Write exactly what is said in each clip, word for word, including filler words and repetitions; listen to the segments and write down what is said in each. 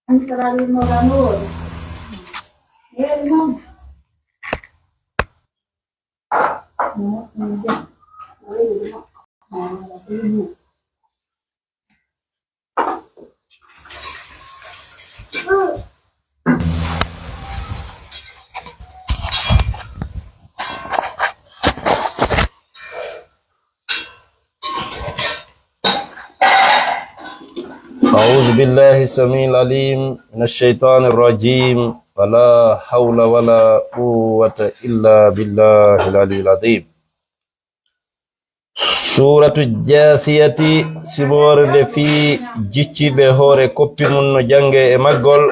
An sarari mo ganol. Yeri mo. أعوذ بالله السميع العليم من الشيطان الرجيم. ولا حول ولا قوة إلا بالله العلي العظيم. Suuratu Jaasiyati, simoore nde fii jicciiɓe hoore koppi mum no jannge e maggol.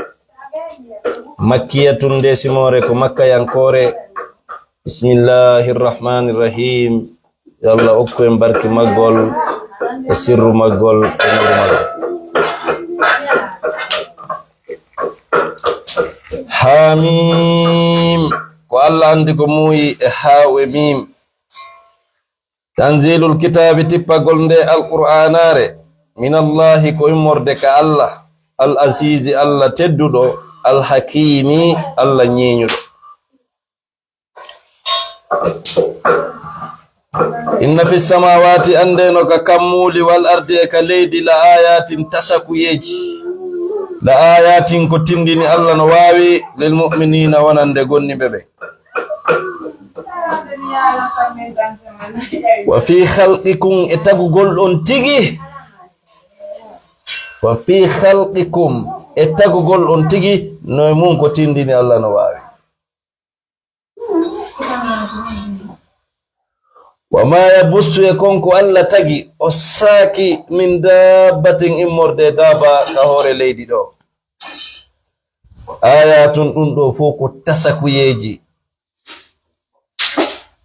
Makkiyatun, nde simoore ko makkayankoore. Bismillahir Rahmanir Rahim. Yo Allah okku en barki maggol e sirru maggol e nuru maggol. Haamiim. Ko Allah anndi ko muuyi e haaw e miim. Tanziilul kitaabi, tippagol nde Alqur'aanaare, minallaahi, ko immorde ka Allah, al aziizi, Allah tedduɗo, al hakiimi, Allah ñeeñuɗo. Inna fi samaawaati, anndee no ka kammuuli, wal ardi, e ka leydi, la aayaatin, tasakuyeeji, la aayaatin, ko tinndini Allah no waawi, lil mu'miniina, wonande gomɗinɓe ɓe. Wa fii khalqikum, e tagugol on tigi. Wa fii khalqikum, e tagugol on tigi, no e mum ko tinndini Allah no waawi. Wa maa yabussu, e kon ko Allah tagi, o saaki, min daabbatin, immorde daaba ka hoore leydi ɗo. Aayaatun, ɗum ɗo fof ko tasakuyeeji.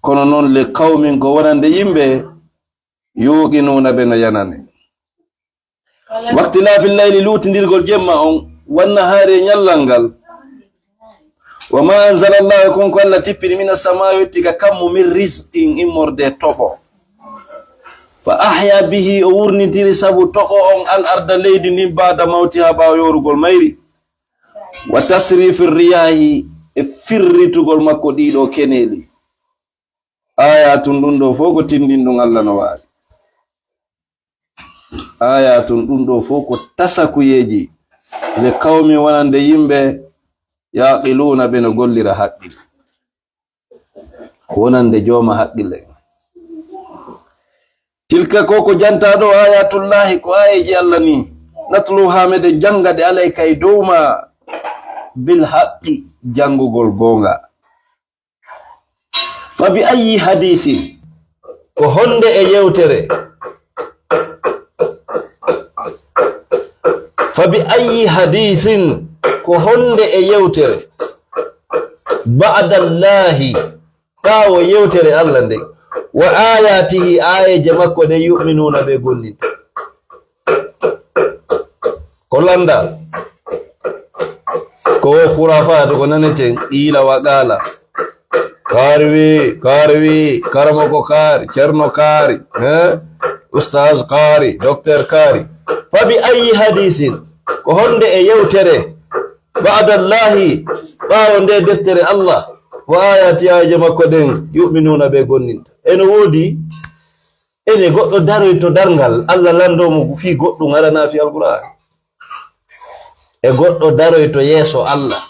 Kono noon, li qawmin, ko wonande yimɓe, yuuqinuuna, ɓe no yanani. Waktilaafi layli, luutindirgol jemma on, wan nahaari, e ñallal ngal. Wa maa anzala Allaahu, e kon ko Allah tippini, mina samaa'i, yotti ka kammu, min rizqin, immorde toɓo. Fa ahyaa bihi, o wurnitiri sabu toɓo on, al arda, leydi ndin, ba'da mawtihaa, ɓaawo yoorugol mayri. Wa tasriifi riyaahi, e firritugol makko ɗiɗo keneeli. Aayaatun, ɗum ɗo fof ko tinndin ɗum Allah no waawi. Aayaatun, ɗum ɗo fof ko tasakuyeeji, li qawmin, wonande yimɓe, yaaqiluuna, ɓe no gollira haqqil. Wonande jooma haqqille. Tilka, ko ko janta ɗo, aayaatullaahi, ko aayeeji Allah ni, natluhaa, meɗen jannga ɗe, alayka, e dow ma, bil haqqi, janngugol goonga. Fa bi ayyi hadiisin, ko honde e yewtere? Fa bi ayyi hadiisin, ko honde e yewtere? Ba'dallaahi, ɓaawo yewtere Allah nde, wa aayaatihi, aayeeje makko ɗe, yu'minuuna, ɓe gomɗinta. Ko lanndal, ko khurafaat ko naneten, qiila wa qaala. Kaari wi, kaari wi, karamoko kaari, cerno kaari, eh? Ustaaz kaari, doktor kaari. Fa bi ayyi hadiisin, ko honde e yewtere, ba'dallaahi, ɓaawo nde deftere Allah, wa aayaati, aayeeje makko ɗen, yu'minuuna, ɓe gomɗinta. Ene woodi Ene goɗɗo daroyto darngal, Allah lanndoo mo fii goɗɗum, hara na fii Alqur'aan? E goɗɗo daroyto yeeso Allah,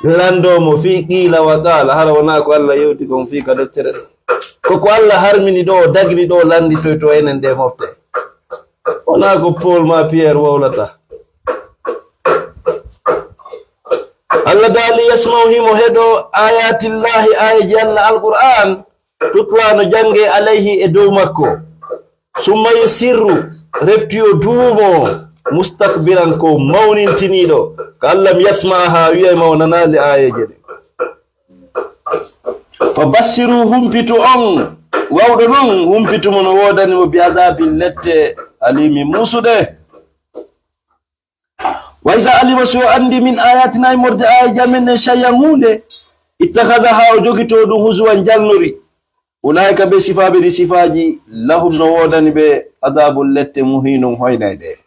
lanndoo mo fii qiila wa qaala, hara wonaa ko Allah yewti kon fii ka deftere ɗo? Ko ko Allah harmini ɗo, o dagini ɗo, lannditoyto enen ɗe mofte. Wonaa ko Paul ma Pierre wowlata. Allah daali, yasma'u, himo heɗo, ayatillahi, aayeeji Allah, Alqur'aan, tutla no jannge, alayhi, e dow makko. Summa yusirru, refti o duumo, mustakbiran, ko mawnintiniiɗo, ka an lam yasma'aha, wi'ay ma o nanaali aayeeje ɗe. Fa bassiru, humpitu on, wawɗo non, humpitu mo no woodani mo, bi adabin, lette, alimin, muusuɗe. Wa iza alima, si o anndi, min ayatina, immorde aayeeji amen ɗen, shay'an, huunde, ittakhadhaha, o jogito ɗum, huzuwan, jalnori. Ulaa'ika, ɓe sifaaɓe ɗi sifaaji, lahum, no woodani ɓe, adabun, lette, muhinun, hoynayɗe.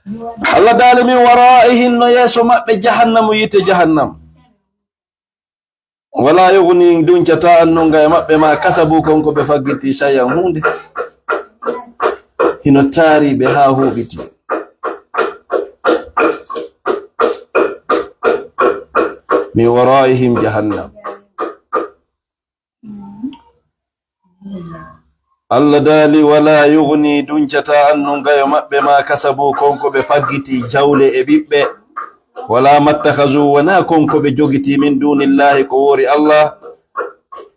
Allah daali, "Min waraa'ihim", no yeeso maɓɓe, "jahannamu", yiite jahannam. "Wala yughni", duncataa, "annun", ga e maɓɓe, "ma kasabu", kon ko ɓe faggiti, "shay'an", huunde. Hino taari ɓe haa huuɓiti. "Min waraa'ihim jahannam." Allah daali, "Wala yughni", duncataa, "annun", ga e maɓɓe, "ma kasabu", kon ko ɓe faggiti, jawle e ɓiɓɓe, "wala mattakhazu", wonaa kon ko ɓe jogiti, "min dunillahi", ko woori Allah,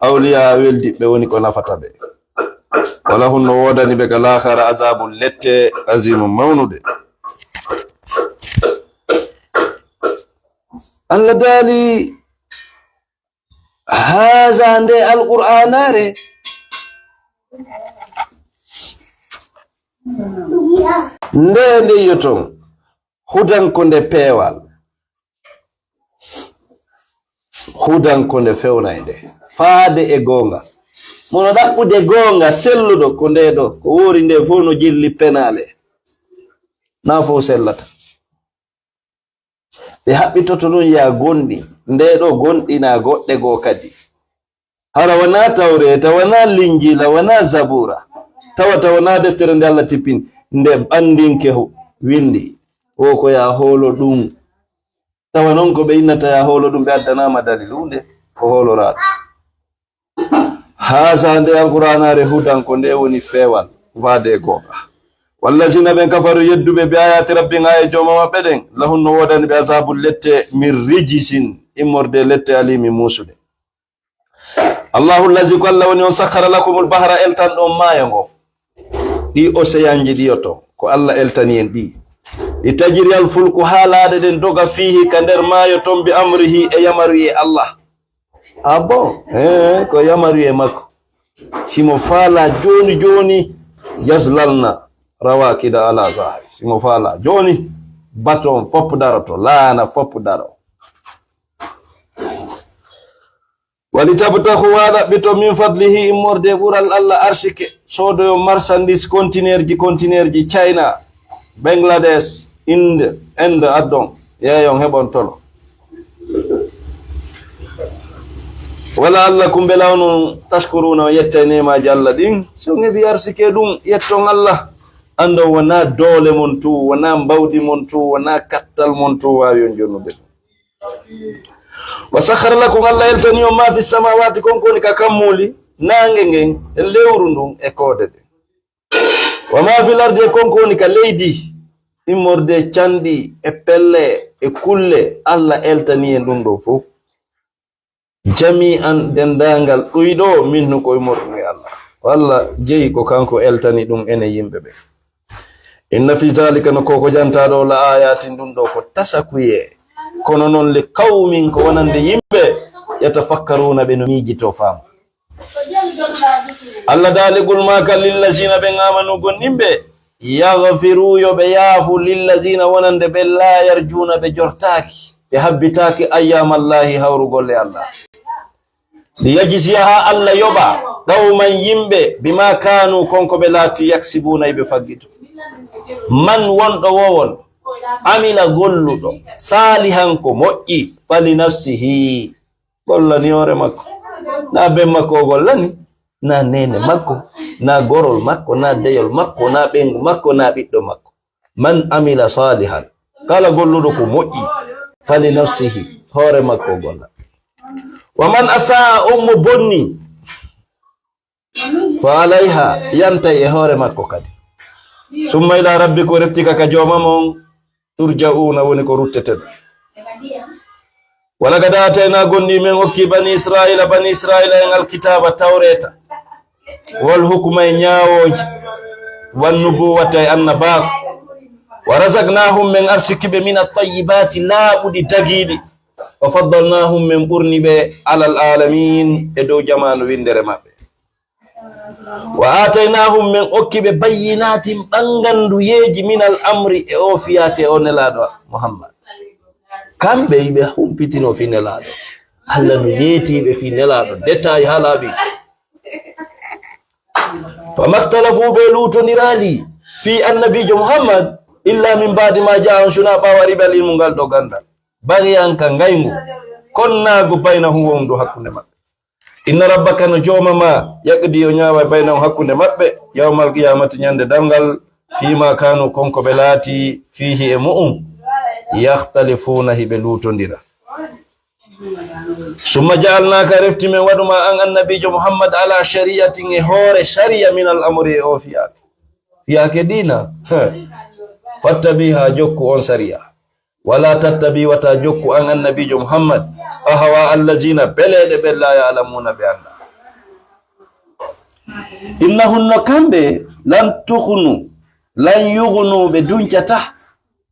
"awliya", weldiɓɓe woni ko nafata ɓe. "Walahum", no woodani ɓe ka laakhara, "azabun", lette, "azimun", mawnude. Allah daali, "Haza", nde Alqur'aanaare, nde, nde yi'oton, "hudan", ko nde peewal, "hudan", ko nde fewnaynde, faade e goonga. Mono ɗaɓɓude goonga, selluɗo, ko nde ɗo, ko woori nde fof no jilli penaale, na fof sellata. Ɓe haɓɓitoto ɗum ya gonɗi, nde ɗo gonɗi na goɗɗe goo kadi. Hara wonaa Tawreeta, wonaa Linjiila, wonaa Zabuura, tawata wonaa deftere nde Allah tippini, nde anndinke hu-, winndi. O ko ya hoolo ɗum. Tawa noon ko ɓe innata ya hoolo ɗum, ɓe addanaama dalil huunde, ko hooloraaɗo. Haasa nde Alqur'aanaare hudan, ko nde woni feewal, faade e goonga. Wallazina ɓen kafaru, yedduɓe, bi ayaati rabbihim, aaye jooma maɓɓe ɗen, lahum no woodani ɓe azaabu lette, min rijisin, immorde lette aliimi muusude. Allahu lazi, ko Allah woni on, sakhara lakumul bahra, eltan ɗon maayo ngo. Ɗi oseyanji ɗi oto, ko Allah eltani en ɗi. Li tajriyal fulku, haa laaɗe ɗen doga, fiihi, ka nder maayo ton, bi amrihi, e yamaruye Allah. Ah bon? Eh, ko yamaruye makko. Si mo faala jooni jooni, yazlalna rawakida ala zahri. Si mo faala jooni, bato on fop daroto, laana fop daro. Wali tabtahu, haa ɗaɓɓito, min fadlihi, immorde e ɓural Allah, arsike, soodoyo marchandise, conteneurji, conteneurji, China, Bangladesh, Inde, Inde, addon, yeeyon, heɓon tolo. Wala Allah, kumbela onon, tashkuruna, on yettay neemaaji Allah ɗin, si on heɓi arsike ɗum, yetton Allah, anndon wonaa doole mon tun, wonaa mbawdi mon tun, wonaa kattal mon tun waawi on jonnude ɗum. Wa sakhkhara lakum, Allah eltani on, ma fi samawati, kon ko woni ka kammuuli, naange ngen, e lewru ndun, e koode ɗen. Wa ma fil ardi, e kon ko woni ka leydi, immorde e canɗi, e pelle, e kulle, Allah eltani en ɗum ɗo fof. Jami'an, denndaangal ɗuyɗo, minhu, ko immorde e Allah. Ko Allah jeyi, ko kanko eltani ɗum enen yimɓe ɓe. Inna fi zalika, no ko ko jantaaɗo la ayatin, ɗum ɗo ko tasakuye. Kono noon li qawmin, ko wonande yimɓe, yatafakkaruna, ɓe no miijito faama. Allah daali, qul, maaka, lillazina, ɓen amanu, gomɗinɓe, yaghfiru, yo ɓe yaafu, lillazina, wonande ɓe, la yarjuna, ɓe jortaaki, ɓe habbitaaki, ayyamallahi, hawrugol e Allah. Li yajziya, haa Allah yoɓa, qawman, yimɓe, bima kanu, kon ko ɓe laati, yaksibuna, iɓe faggito. Man, wonɗo wowon, amila, golluɗo, salihan, ko moƴƴi, fali nafsihi, gollani hoore makko. Na ben makko o gollani, na neene makko, na gorol makko, na deyol makko, na ɓeyngu makko, na ɓiɗɗo makko. Man amila salihan, kala golluɗo ko moƴƴi, fali nafsihi, hoore makko o golla. Wa man asaa, on mo bonni, fa alayha, yantay e hoore makko kadi. Summa ila rabbikum, refti ka, ka jooma mon, turja'una, woni ko rutteten. Wa laqad aatayna, gomɗii men okki, bani Israila, bani Israila en, alkitaba, tawreta, wal hukma, e ñaawooji, wan nubuwata, e annabaaku. Wa razaqnahum, men arsiki ɓe, min at-tayyibati, laaɓuɗi, dagiiɗi. Wa faddalnahum, men ɓurni ɓe, alal alamin, e dow jamaanu winndere maɓɓe. Wa aataynahum, men okki ɓe, bayyinatin, ɓannganduyeeji, minal amri, e o fiyaake o nelaaɗo Muhammad. Kamɓe iɓe humpitino fi nelaaɗo. Allah no yeetiiɓe fi nelaaɗo, détail haa laaɓi. Fa maktalafu, ɓe luutondiraali, fi annabiijo Muhammad, Illa min ba'di ma ja'ahum, sina ɓaawo ari ɓe alilmu ngal ɗo gandal. Baghyan, ka ngayngu, konnaagu, baynahum, wondu hakkunde maɓɓe. Inna rabbaka, no jooma ma, yaqdi, o ñaawa, baynahum, hakkunde maɓɓe, yawmal qiyamati, ñande darngal, fima kanu, kon ko ɓe laati, fihi, e mu'um, yakhtalifuna, hiɓe luutondira. Summa ja'alnaka, refti men waɗu ma an annabiijo Muhammad, ala shari'atin, e hoore shari'a, min al amri, e o fiyaake. Fiyaake diina. Fattabiha, jokku on shari'a. Wala tattabi, wata jokku an annabiijo Muhammad, ahwa allazina, beleeɗe ɓe, la ya'lamuna, ɓe annda. Innahum, no kamɓe, lan tughnu, lan yughnu, ɓe duncata,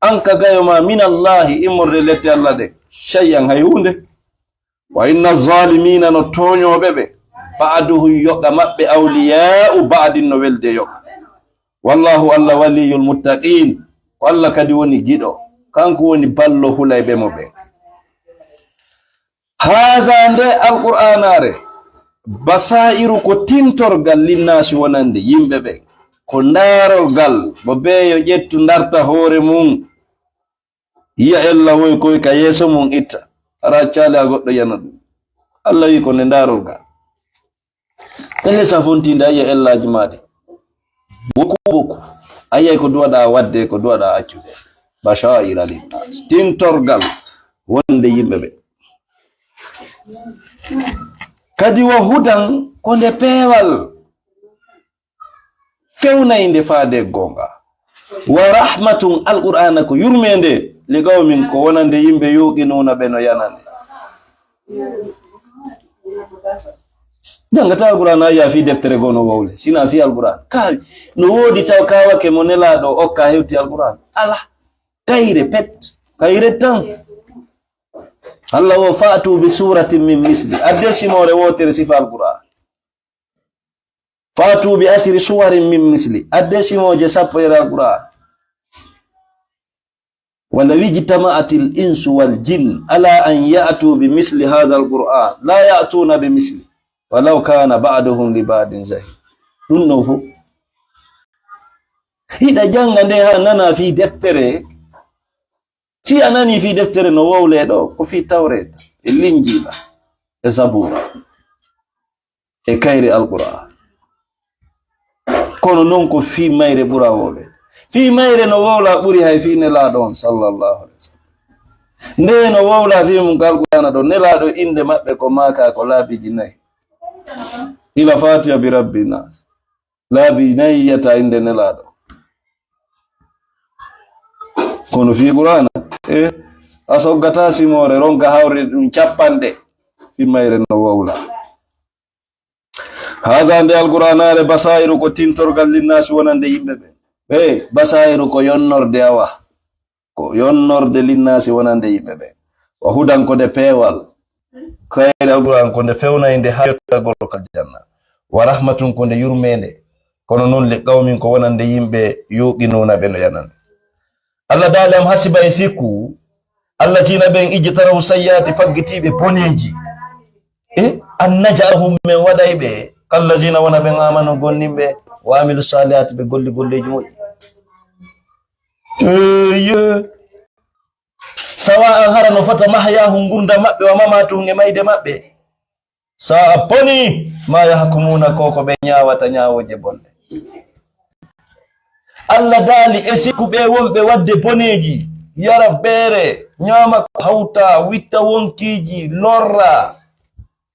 anka, gayo ma, min Allahi, immorde lette Allah ɗe, shay'an, hay huunde. Wa inna zalimina, no tooñooɓe ɓe, ba'duhum, yoga maɓɓe, awliya'u ba'din, no welde yoga. Wallahu, Allah, waliyul muttaqin, ko Allah kadi woni giɗo, kanko woni ballo hulayɓe mo ɓe. Haza, nde Alqur'aanaare, basairu, ko tintorgal, linnaasi, wonande yimɓe ɓe, ko ndaarorgal, mo beeyo ƴettu ndarta hoore mum, yiya ella woy koy ka yeeso mum itta, hara accaali a goɗɗo yana ɗum. Allah wi ko nde ndaarorgal. Pelle sa fontinde a yiya ellaaji maaɗi. Woku woku. A yiyay ko duwaɗa waɗde, ko duwaɗa accude. Bashaira linnas. Tintorgal wonande yimɓe ɓe. Kadi wo hudan ko nde peewal. Fewnaynde faade goonga. Wa rahmatun, Alqur'aana ko yurmeende, li qawmin, ko wonande yimɓe, yuqinuna, ɓe no yanande. Janngata Alqur'aana a yiya fii deftere goo no wowle, sina fii Alqur'aana. Ka no woodi taw kaawake mo Nelaaɗo okka hewti Alqur'aana. Alaa. Kayre pet. Kayre tan. Allah wo, fa'tu bi suratin min misli. Adde simoore wootere sifa Alqur'aana. Fa'tu bi ashri suwarin min misli. Adde simooje sappo yere Alqur'aana. Wala ijtama'atil insu wal jin ala an ya'tu bi misli hadha Alqur'an. La ya'tuna bi misli. Walaw kana ba'duhum li ba'din zahir. Ɗum ɗo fof. Hiɗa jannga nde haa nana fii deftere. Si a nani fii deftere no wowle ɗo, ko fii Tawreeta, e Linjiila, e Zabuura, e kayre Alqur'aan. Kono non ko fii mayre ɓura wowle. Fii mayre no wowla ɓuri hay fii Nelaaɗo on, sallallahu alaihi wasallam. Nde no wowla fii mum ka Alqur'aana ɗo, Nelaaɗo innde maɓɓe ko maaka ko laabiiji nayi. Ila Faatiha bi Rabbi Naas. Laabi nayi yiyata innde Nelaaɗo. Kono fii Qur'aana, e, a soggata simoore, ronka hawrude ɗum cappanɗe, fii mayre no wowla. Haza, nde Alqur'aanaare, basairu, ko tintorgal, linnaasi, wonande yimɓe ɓe. Ɓe, basairu ko yonnorde awa. Ko yonnorde linnaasi wonande yimɓe ɓe. Wa hudan, ko nde peewal. Kayre Alqur'aan ko nde fewnaynde haa yottagol ka aljanna. Wa rahmatun, ko nde yurmeende. Kono non li qawmin, ko wonande yimɓe, yuqinuna, ɓe no yanande. Allah daali, am hasiba, e sikku, allazina, ɓen, ijtarahu sayyi'ati, faggitiiɓe boneeji. E an naj'alahum, men waɗay ɓe, kallazina, wona ɓen, amanu, gomɗinɓe, wa amilu salihati, ɓe golli golleeji moƴƴi. Eye. Sawa an, hara no fota, mahyahum, ngurndan maɓɓe, wa mamatuhum, e mayde maɓɓe. Sa'a boni ma yahkumuna, ko ko ɓe ñaawata ñaawooje bonɗe. Allah daali, e sikku ɓe wonɓe waɗde boneeji, yara beere, ñaama ko hawta, witta wonkiiji, lorra,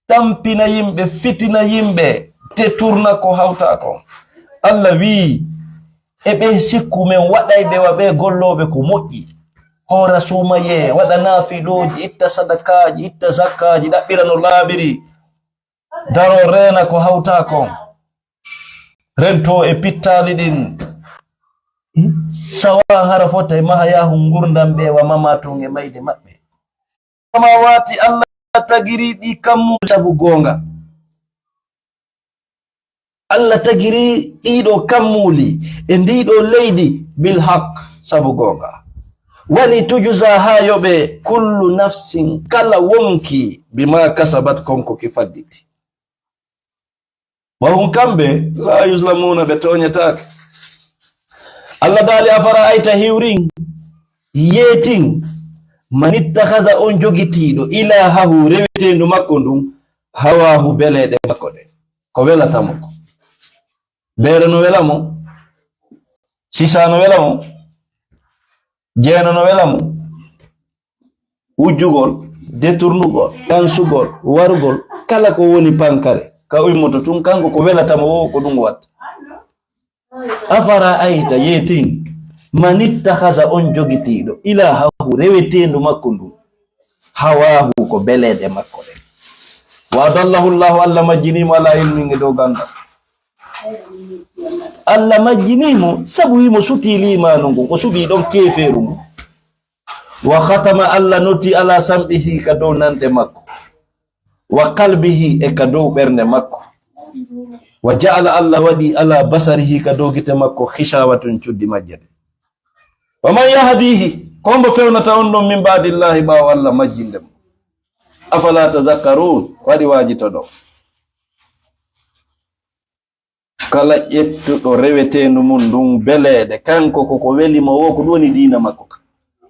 tampina yimɓe, fitina yimɓe, te turna ko hawta kon. Allah wii, e ɓe sikku men waɗay ɓe wa ɓe gollooɓe ko moƴƴi. Hoora suumayee, waɗa naafilooji, itta sadakaaji, itta zakkaaji, ɗaɓɓira no laaɓiri. Daro reena ko hawta kon. Rento e pittaali ɗin. Sawa hara fota e mahyahum ngurndan ɓe wa mamatun e mayde maɓɓe. Samawati, Allah tagiri ɗi kammuuli sabu goonga. Allah tagiri ɗiɗo kammuuli e ndiɗo leydi bil haq, sabu goonga. Wali tujza, haa yoɓe, kullu nafsin, kala wonki, bima kasabat, kon ko ki faggiti. Wa hum, kamɓe, la yuzlamuna, ɓe tooñetaake. Allah daali, "Afara'ayta, hiwrin, yeetin, man ittakhadha, on jogitiiɗo, ilahahu, reweteendu makko ndun, hawahu, beleeɗe makko ɗen, ko welata mo ko." Beere no wela mo, sisa no wela mo, jeeno no wela mo, wujjugol, deturnugol, kansugol, warugol, kala ko woni pankare, ka o immoto tun, kanko ko welata mo wo, ko ɗum o watta. Afara'ayta, yeetin, man ittakhadha, on jogitiiɗo, ilahahu, reweteendu makko ndun, hawahu, ko beleeɗe makko ɗen. Wa adallahu Allahu, Allah majjinii mo ala ilmin, e dow ganndal. Allah majjinii mo sabu himo sutii liimaanu ngun, o suɓii ɗon keefeeru ngun. Wa khatama, Allah noti ala sam'ihi, ka dow nanɗe makko. Wa qalbihi, e ka dow ɓernde makko. Wa ja'ala, Allah waɗi ala basarihi, ka dow gite makko, ghishawatun, cuddi majje ɗen. Wa man yahdihi, ko hombo fewnata on ɗon, min ba'dillahi, ɓaawo Allah majjinde mo? Afala tazakkarun, waɗi waajitoɗon. Kala ƴettuɗo reweteendu mun ndun beleeɗe, kanko ko ko weli mo wo, ko ɗum woni diina makko kan,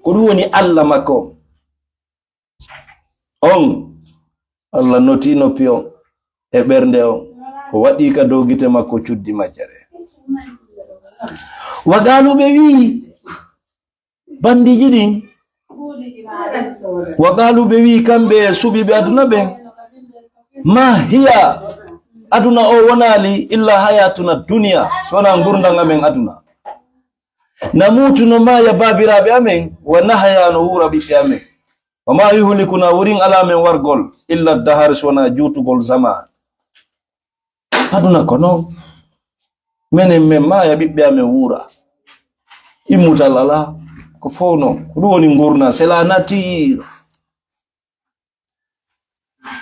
ko ɗum woni Allah makko on. On, Allah notii noppi on e ɓernde on, o waɗi ka dow gite makko cuddi majje ɗen. Wa qaalu, ɓe wi'i, bandiiji ɗin, wa qaalu, ɓe wi'i, kamɓe e suɓiiɓe aduna ɓen, ma hiya, aduna o wonaali, illa hayatuna dunya, so wonaa ngurndan amen aduna. Namutu, no maaya baabiraaɓe amen, wa nahya, no wuura ɓiɓɓe amen. Wa ma yuhlikuna, wurin alaa men wargol, illa dahar, so wonaa juutugol zaman. Aduna ko non. Menen men maaya, ɓiɓɓe amen wuura. Immutal alaa. Ko fow non. Ko ɗum woni ngurndan. C'est la nature.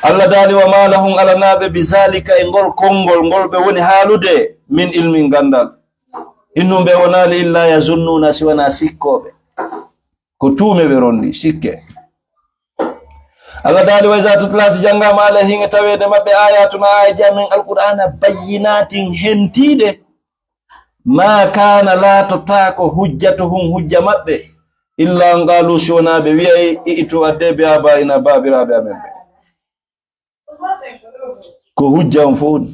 Allah daali, wa ma lahum, alanaaɓe, bi zalika, e ngol konngol ngol ɓe woni haalude, min ilmin, ganndal. Innum, ɓe wonaali, illa yazunnuna, si wonaa sikkooɓe. Ko tuume ɓe rondi, sikke. Allah daali, wa iza tutla, si janngaama alayhim, e taweede maɓɓe, ayatuna, aayeeje amen, alqur'aana, bayyinatin, hentiiɗe, ma kana, laatotaako, hujjatuhum, hujja maɓɓe, illa an qalu, si wonaa ɓe wi'ay, i'tu, adde, bi abaina, baabiraaɓe amen ɓe. Ko hujja on fow woni,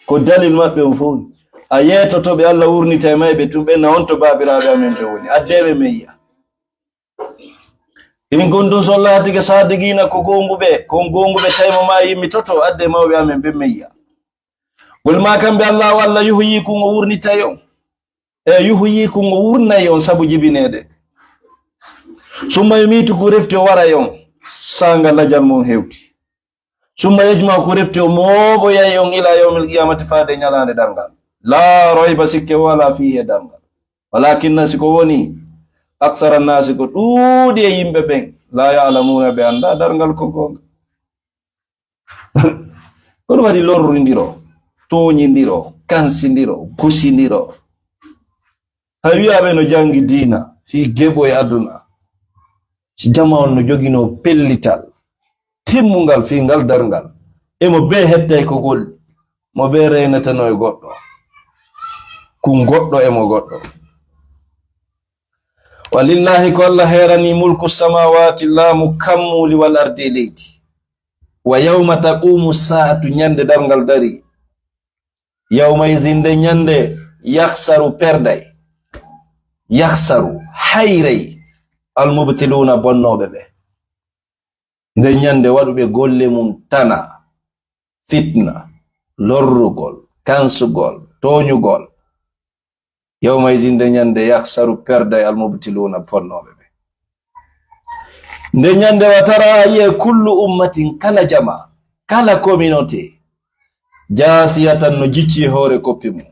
ko dalil maɓɓe on fow woni. A yeetoto ɓe, Allah wurnitay ma e ɓe tun, ɓe na on to baabiraaɓe amen ɓe woni. Addee ɓe men yi'a. In kuntum, so on laatike, saadiqiina, ko goonguɓe, ko on goonguɓe, tawi mo maayi immitoto, addee mawɓe amen ɓen men yi'a. Qul, maa kamɓe, Allaahu, Allah, yuhyiikum, o wurnitay on. E yuhyiikum, o wurnay on sabu jibineede. Summa yumiitukum, refti o waray on, saanga lajal mon hewti. Summa yajma'ukum, refti o mooɓoyay on ilaa yawmil qiyaamati, faade ñalaande darngal. Laa rayba, sikke walaa, fiihi, e darngal. Walaakinna, si ko woni, aksara naasi, ko ɗuuɗi e yimɓe ɓen, laa ya'lamuuna, ɓe anndaa darngal ko goonga. Ko ɗum waɗi lorrindiro, tooñindiro, kansindiro, gusindiro. Hay wiyaaɓe no janngi diina fii geɓo e aduna. Si jama on no joginoo pellital timmungal fii ngal darngal, emo bee hettay ko golli, mo bee reenatanoo e goɗɗo, kun goɗɗo emo goɗɗo. Walillaahi, ko Allah heeranii, mulku samaawaati, laamu kammuuli, wal ardi, e leydi. Wa yawma taquumu saa'atu, ñande darngal darii. Yawma izin, nde ñande, yakhsaru, perday. Yakhsaru, hayray, al mubtiluuna, bonnooɓe ɓe. Nde ñande, waɗuɓe golle mun tana, fitna, lorrugol, kansugol, tooñugol. Yawma izin, nde ñande, yakhsaru, perday, al mubtiluuna, bonnooɓe ɓe. Nde ñande, wa tara, a yi'ay, kullu ummatin, kala jama, kala communauté, jaasiyatan, no jicci e hoore koppi mum.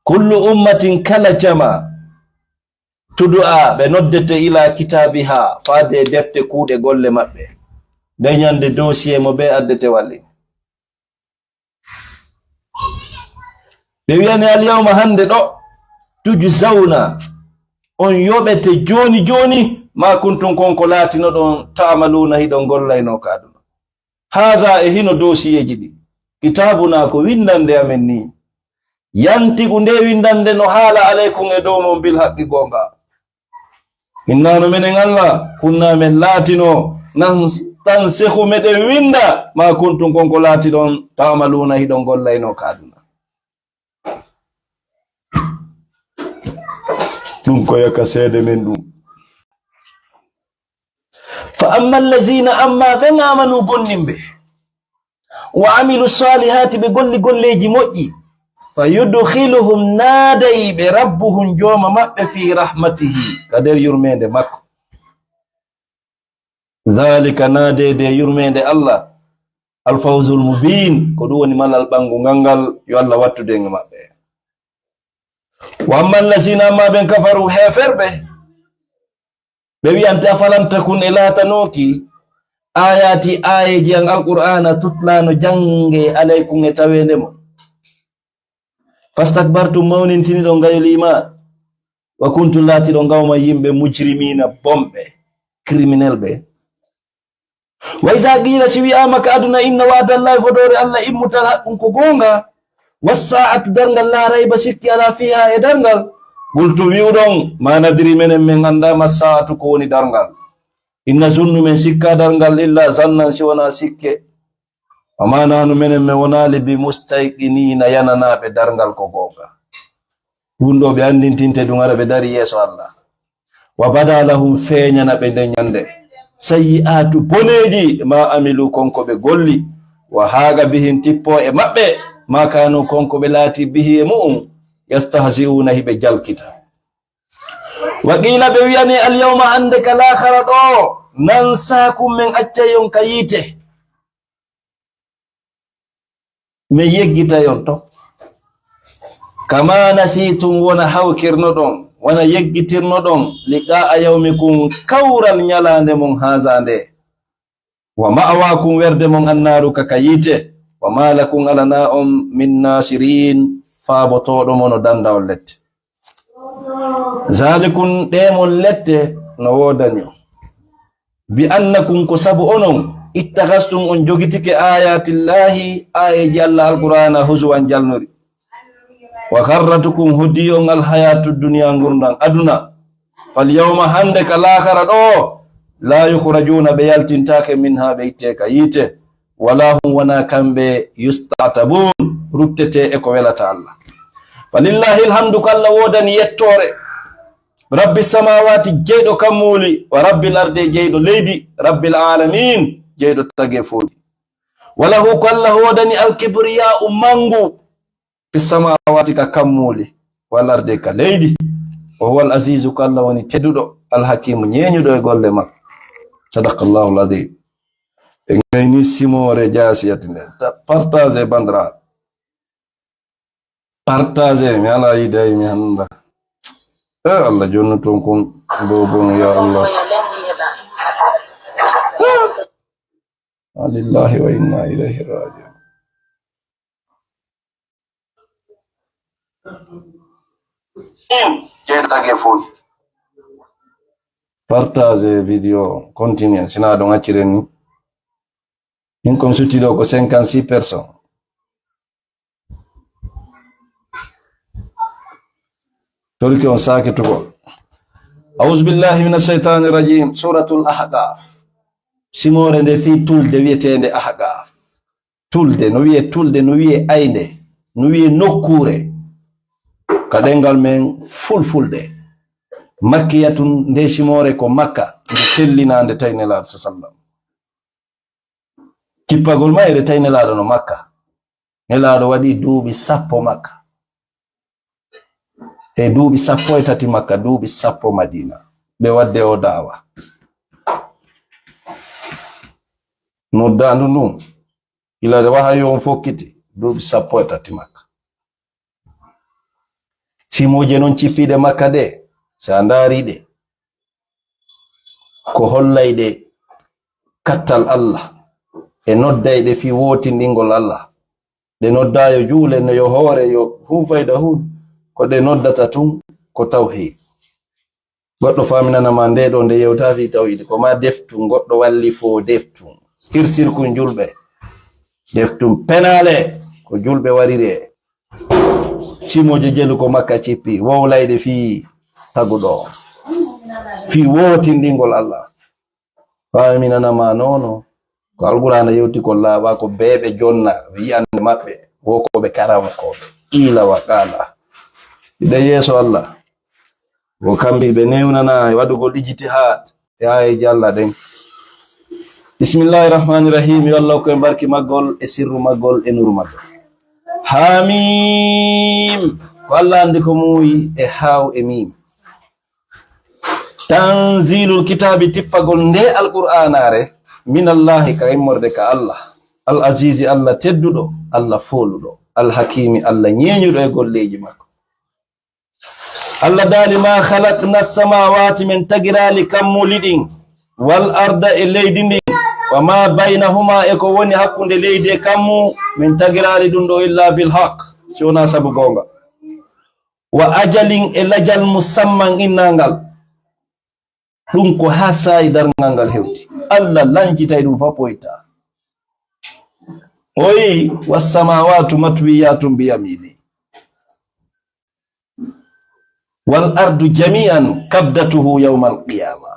Kullu ummatin, kala jama, tudu'a, ɓe noddete, ila kitaabiha, faade e defte kuuɗe golle maɓɓe. Nde ñande, dossier mo bee addete walli. Ɓe wi'ane, al yawma, hande ɗo, tujzawna, on yoɓete jooni jooni, ma kuntum, kon ko laatinoɗon, ta'maluuna, hiɗon gollaynoo ka aduna. Haaza, e hino dossier ji ɗi, kitaabuna, ko winndannde amen nii. Yantiqu nde windande no haala alaykum e dow mon bil haqqi goonga. Inna no menen Allah, kunna men laatino, nan-, tansikhu meɗen winda, ma kuntum kon ko laatiɗon, ta'maluna hiɗon gollayno ka aduna. Ɗum ko yaka seede men ɗum. Fa amma allazina, amma ɓen amanu gonnimɓe, wa amilu salihati, ɓe golli golleeji moƴƴi, fa yudkhiluhum, naaday ɓe, rabbuhum, jooma maɓɓe, fi rahmatihi, ka nder yurmeende makko. Dhalika, naadeede e yurmeende Allah, al fawzul mubin, ko ɗum woni malal ɓanngungal ngal, yo Allah wattude en e maɓɓe. Wa amma allazina, amma ɓen kafaru, heeferɓe, ɓe wi'ante, afalam takun, e laatanooki, ayati, aayeeji an Alqur'aana, tutla, no jannge, alaykum, e taweende mon. Fastakbartum, mawnintiniɗon ngayol iman. Wa kuntum, laatiɗon qawman, yimɓe, mujrimina, bonɓe, criminel ɓe. Wa iza qila, si wi'aama ka aduna, inna wa'dallahi, fodoore Allah, immutal, haqqun, ko goonga, wassaa'atu, darngal, la rayba, sikki alaa, fiha, e darngal, qultum, wi'uɗon, ma nadri, menen men annda, ma saa'atu, ko woni darngal. In nazunnu, men sikka darngal, illa zannan, si wonaa sikke. Wa ma nahnu, menen men wonaali, bi mustayqinina, yananaaɓe darngal ko goonga. Ɗum ɗo ɓe anndintinte ɗum, ara ɓe dari yeeso Allah. Wa bada lahum, feeñana ɓe nden ñande, sayyi'atu, boneeji, ma amilu, kon ko ɓe golli, wa haaqa bihim, tippo e maɓɓe, ma kaanu, kon ko ɓe laati, bihi, e mu'um, yastahzi'una, hiɓe jalkita. Wa qiila, ɓe wi'ani, al yawma, hannde ka laakara ɗo, nansaakum, men accay on ka yiite. Men yeggitay on ton. Kama nasiitum, wona hawkirnoɗon, wona yeggitirnoɗon, liqaa'a yawmikum, kawral ñalaande mon, haaza nde. Wa ma'awaakum, werde mon, annaaru, ka ka yiite. Wa ma lakum, alanaa on, min naasiriin, faabotooɗo mo no dannda on lette. Zalikun, ɗee mon lette no woodani on. Bi annakum, ko sabu onon, ittakhastum, on jogitike, ayatillahi, aayeeji Allah Alqur'aana, huzuwan, jalnori. Wa gharratukum, hoddi on, alhayatu dunya, ngurndan aduna. Fal yawma, hannde ka laakara ɗo, la yukhrajuuna, ɓe yaltintaake, minha, ɓe itte ka yiite. Wala hum, wona kamɓe, yusta'tabun, ruttete e ko welata Allah. Falillahi alhamdu, ko Allah woodani yettoore. Rabbi samawati, jeyɗo kammuuli, wa rabbil ardi, jeyɗo leydi, rabbil alamin, jeyɗo tageefooji. Wala hu, ko Allah woodani alkibriya'u, manngu, fi samawati, ka kammuuli, wal ardi, ka leydi. Wa huwa al azizu, ko Allah woni tedduɗo, al hakimu, ñeeñuɗo e golle makko. Sadaqallahu al azim. E ngayni simoore jaasiyati nde. Ta-, partage, bandira. Partage, mi ala yidde, mi hannda. Eh, Allah, jonnu ton kun bobon, ya Allah. Alillahi wa inna ilayhi raji'un. Partage vidéo, continue, sina ɗon accire ni. Min kon sutti ɗo ko cinquante-six personnes. Torki on saakitugol. A'udhu billahi minash shaitanir rajim. Suratul Ahqaf. Simoore nde fii tulde wi'eteende Ahqaf. Tulde, no wi'e tulde, no wi'e aynde, no wi'e nokkuure. Ka ɗengal men fulfulde. Makkiyatun, nde simoore ko Makka, nde tellinaande tawi Nelaaɗo sallam. Kippagol mayre tawi Nelaaɗo no Makka. Nelaaɗo waɗi duuɓi sappo Makka. E duuɓi sappo e tati Makka, duuɓi sappo Madina. Ɓe waɗde o da'awa. Noddaandu ndun, ila wahayu on fokkiti, duuɓi sappo e tati Makka. Simooje non cippiiɗe Makka ɗe, so a ndaari ɗe, ko hollayɗe kattal Allah e noddayɗe fii wootinɗingol Allah. Ɗe noddaa yo juulen, no yo hoore, yo hun fayda hun, ko ɗe noddata tun ko tawhiid. Goɗɗo faaminana ma nde ɗo, nde yewta fii tawhiid, ko ma deftun, goɗɗo walli foo deftun. Hirsirkun julɓe, deftun penaale, ko julɓe wariri e. Cimooje jelu ko makka cippi, wowlayde fii taguɗo, fii wootinɗingol Allah. Faaminana ma nono, ko Alqur'aana yewti ko laaɓa, ko beeɓe jonna, wi'ande maɓɓe, wo ko ɓe karankooɓe, qiila wa qaala. Ɓiɗɗo yeeso Allah, wo kamɓe ɓe newnana e waɗugol ijtihaad e aayeeji Allah ɗen. Bismillaahi Rahmaani Rahiim, yo Allah hokku en barki maggol e sirru maggol e nuru maggol. Haamiim, ko Allah anndi ko muuyi e haaw e miim. Tanziilul kitaabi, tippagol nde Alqur'aanaare, minallaahi, ka immorde ka Allah, al aziizi, Allah tedduɗo, Allah fooluɗo, al hakiimi, Allah ñeeñuɗo e golleeji makko. Allah daali, maa khalaqna samaawaati, men tagiraali kammuuli ɗin, wal arda, e leydi ndin, wa maa baynahumaa, e ko woni hakkunde leydi e kammu, men tagiraali ɗum ɗo, illaa bil haq, si wonaa sabu goonga. Wa ajalin, e lajal musamman innaangal. Ɗum ko haa saa'i darngal ngal hewti. Allah lancitay ɗum fof poyta. O wi'i, "Wassamaawaatu matwiyaatun biyamiini. Wal ardu jamii'an qabdatuhu yawmal qiyaama."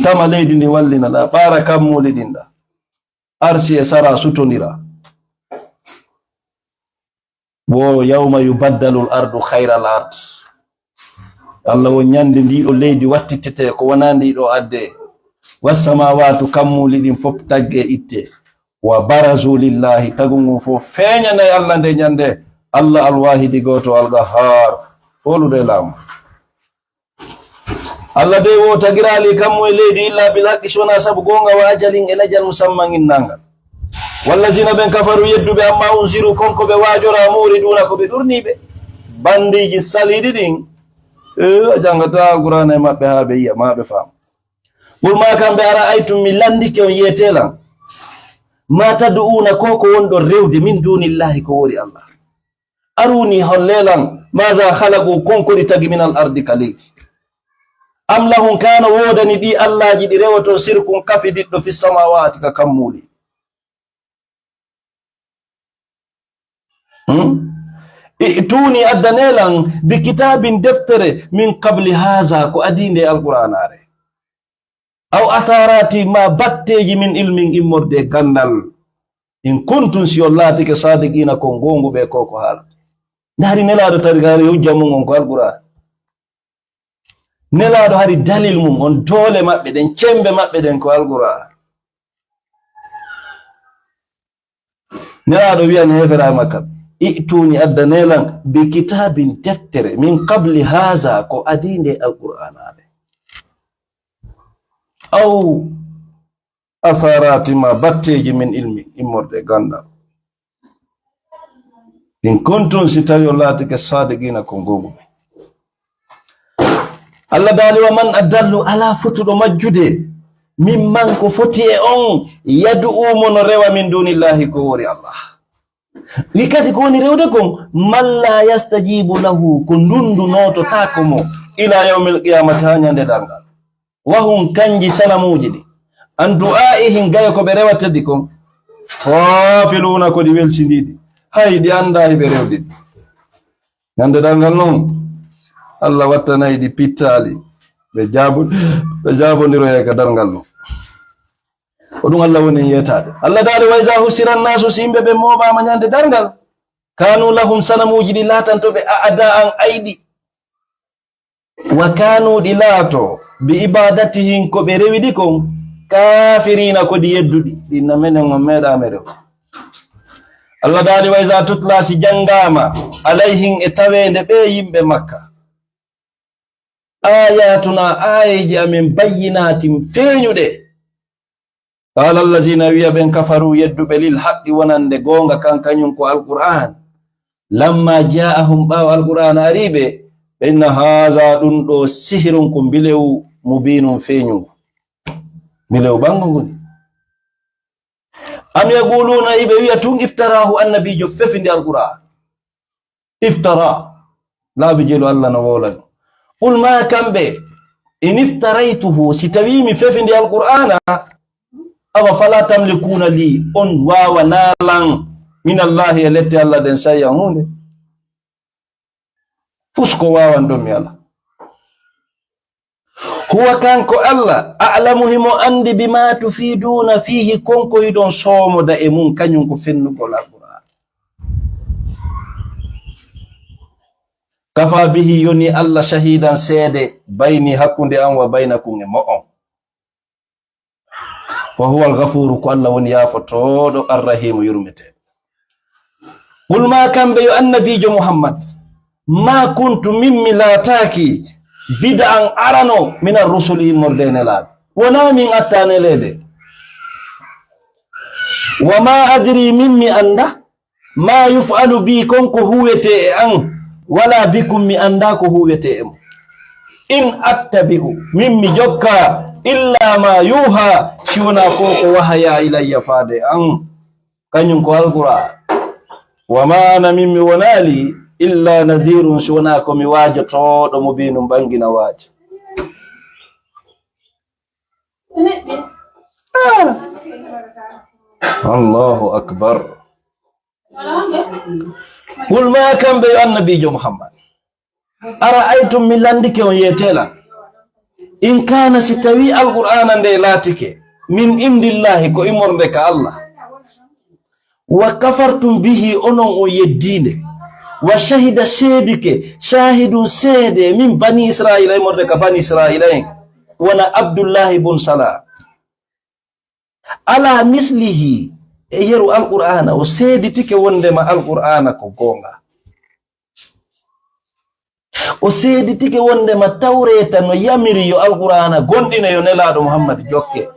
Tama leydi ndi wallina ɗa, ɓaara kammuuli ɗin ɗa. Arsi e sara sutondira. Wo yawma yubaddalul ardu khayral ard. Allah wo ñande ndi ɗo leydi wattitete ko wonaa ndi ɗo adde. Wassamaawaatu, kammuuli ɗin fof tagge itte. Wa barazu lillahi, tagu ngun fof feeñanay Allah nde ñande. Allah alwaahidi gooto alqahhaar, fooluɗo e laamu. Allah dey wo tagiraali kammu e leydi illa bil haqqi, si wonaa sabu goonga, wa ajalin, e lajal musamman innaangal. Wallazina, ɓen kafaru, yedduɓe, amma unziru, kon ko ɓe waajoraa, mu'riduuna, ko ɓe ɗurniiɓe. Bandiiji saliiɗi ɗin, e, a janngataa Alqur'aana e maɓɓe haa ɓe yi'a, maa ɓe faama. Qul, maa kamɓe, ara'aytum, mi lanndike on, yeetee lan, maa tad'uuna, ko ko wonɗon rewde, min duunillaahi, ko woori Allah. Aruni, hollee lan, maaza khalaqu, kon ko ɗi tagi, minal ardi, ka leydi. Am lahum, kaa no woodani ɗi allaaji ɗi rewoto, sirkun, kafidiɗɗo, fi samaawaati, ka kammuuli. Hmm? I'tuuni, addanee lan, bi kitaabin, deftere, min qabli haaza, ko adii nde Alqur'aanaare. Aw athaarati, maa batteeji, min ilmin, immorde e ganndal. In kuntum, si on laatike, saadiqiina, ko goonguɓe ko ko haalata. Nde hari Nelaaɗo tagi hari hujja mun on ko Alqur'aan. Nelaaɗo hari dalil mum on, doole maɓɓe ɗen, cembe maɓɓe ɗen ko Alqur'aan. Nelaaɗo wi'ani heeferaaɓe Makka, "I'tuuni, addanee lan, bi kitaabin, deftere, min qabli haaza, ko adii nde Alqur'aanaare. Aw athaarati, maa batteeji, min ilmin, immorde e ganndal. In kuntum, si tawi on laatike, saadiqiina, ko goonguɓe." Allah daali, "Wa man adallu, alaa fotuɗo majjude, mimman, ko foti e on, yad'u, mo no rewa, min duunillaahi, ko woori Allah." Wi kadi ko woni rewde kon, man laa yastajiibu lahu, ko ndundu noototaako mo, ilaa yawmil qiyaamati, haa ñande darngal. Wa hum, kanji sanamuuji ɗi, an du'aa'ihim, gayo ko ɓe rewata ɗi kon, ghaafiluuna, ko ɗi welsindiiɗi, hay ɗi anndaa hiɓe rewde ɗi. Ñande darngal non, Allah wattanay ɗi pittaali, ɓe jaabo-, ɓe jaabondiroyay ka darngal non. Ko ɗum Allah woni yeetaade. Allah daali, "Wa izaa hushira nnaasu", si yimɓe ɓe mooɓaama ñande darngal, "kaanu lahum", sanamuuji ɗi laatanto ɓe, "a'daa'an", ayɗi. "Wa kaanu", ɗi laato, "bi ibaadatihim", ko ɓe rewi ɗi kon, "kaafiriina", ko ɗi yedduɗi. Ɗin na menen on meeɗaama rew. Allah daali, "Wa izaa tutlaa", si janngaama, "alayhim", e taweende ɓe yimɓe Makka, "aayaatunaa", aayeeji amen, "bayyinaatin", feeñuɗe, "qaala llaziina", wi'a ɓen kafaruu, yedduɓe, "lil haqqi", wonande goonga kan, kañum ko Alqur'aan, "lammaa jaa'ahum", ɓaawo Alqur'aan arii ɓe, ɓe, "inna haazaa", ɗum ɗo, "sihrun", ko mbilewu, "mubiinun", feeñungu. Mbilewu ɓanngu ngu. Am yaquluuna, iɓe wi'a tun, "iftaraahu", annabiijo fefindi Alqur'aan. Iftara, laabi jelu Allah no wowlani. Qul, maa kamɓe, "in iftaraytuhu", si tawii mi fefindi Alqur'aana, awa falaa tamlikuuna lii, on waawanaa lan, minallaahi, e lette Allah ɗen, shay'an, huunde. Fus ko waawan ɗon mi ala. Huwa kanko Allah, a'lamu himo anndi bima tufiduuna fiihi kon ko hiɗon soomoda e mun, kañum ko fennugol Alqur'aan. Kafa bihi yoni Allah shahidan seede bayni hakkunde an wa baynakum e mo'on. Wa huwa al-ghafuru, ko Allah woni yaafotooɗo, ar-rahimu, yurmeteeɗo. Qul ma kamɓe yo annabiijo Muhammad, ma kuntu min mi laataaki bid'an arano min ar-rusuli immorde e nelaaɓe. Wonaa min atta neleede. Wa ma adri min mi annda ma yuf'alu bi kon ko huwetee e an, wala bikum mi annda ko huwetee e mo. In attabi'u min mi jokka illa ma yuha si wonaa ko ko wahaya ilayya faade an. Kañum ko Alqur'aan. Wa ma ana min mi wonaali illa nazirun si wonaa ko mi waajotooɗo mo binum ɓangina waajo. Ah. Allahu akbar. Qul ma kamɓe yo annabiijo Muhammad. Ara'aytum mi lanndike on yeetelan. In kaana si tawi Alqur'aana nde laatike min indillahi ko immorde ka Allah. Wa kafartum bihi onon on yeddiinde. Wa shahida seedike shahidun seede min bani Israa'iila immorde ka bani Israa'iila en. Wona Abdullahi bun Salah. Ala mislihi e yeru Alqur'aana o seeditike wondema Alqur'aana ko goonga. O seeditike wondema Tawreeta no yamiri yo Alqur'aana gonɗine yo Nelaaɗo Muhammad jokke.